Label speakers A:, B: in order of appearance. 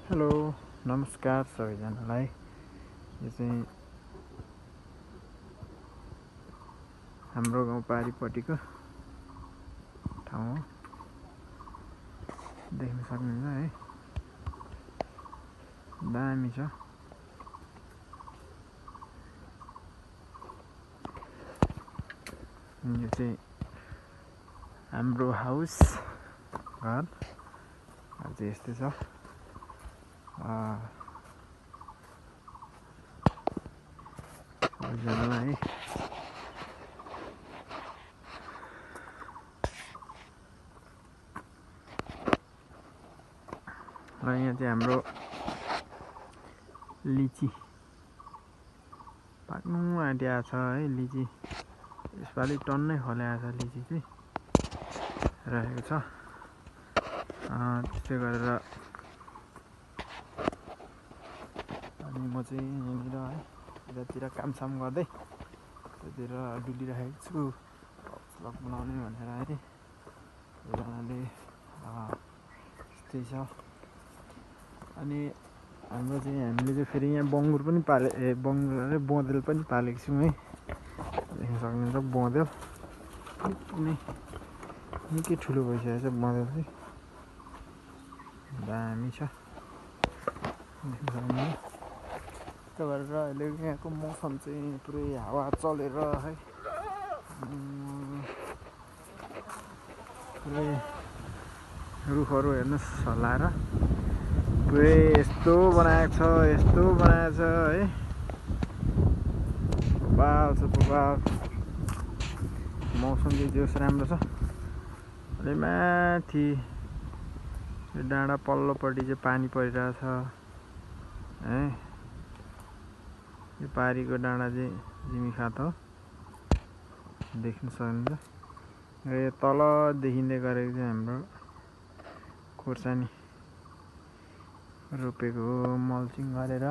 A: Hello नमस्कार सबैजनालाई। यो चाहिँ हाम्रो गाउँ पारिपट्टिको ठाउँ हो, देख्न सक्नुहुन्छ है। दामी छ। यो चाहिँ हाम्रो हाउस घर चाहिँ यस्तै छ। सबैजनालाई है र यहाँ चाहिँ हाम्रो लिची पाक्नु आँटेको छ है। लिची यसपालि टन्नै फलेको छ। लिची चाहिँ रहेको छ। त्यसै गरेर अनि म चाहिँ यहाँनिर है यतातिर कामसाम गर्दै त्यतिर डुलिरहेको छु भ्लग बनाउने भनेर है। एकजनाले त्यस्तै छ। अनि हामीले चाहिँ फेरि यहाँ बङ्गुर पनि बङ्गुर अरे बँदेल पनि पालेको छौँ है। देख्न सक्नुहुन्छ बँदेल निकै ठुलो भइसकेको छ। बँदेल चाहिँ दामी छ देख्न सक्नुहुन्छ। त्यो गरेर अहिले यहाँको मौसम चाहिँ पुरै हावा चलेर है पुरै रुखहरू हेर्नुहोस् हल्लाएर पुरै यस्तो बनाएको छ है। बबाल छ बबाल। मौसम चाहिँ जोस् राम्रो छ। अलि माथि यो डाँडा पल्लोपट्टि चाहिँ पानी परिरहेछ है। यो पारीको डाँडा चाहिँ जिमीखात हो, देख्न सक्नुहुन्छ। र यो तल देखिँदै गरेको चाहिँ हाम्रो खोर्सानी रोपेको हो मल्चिङ गरेर।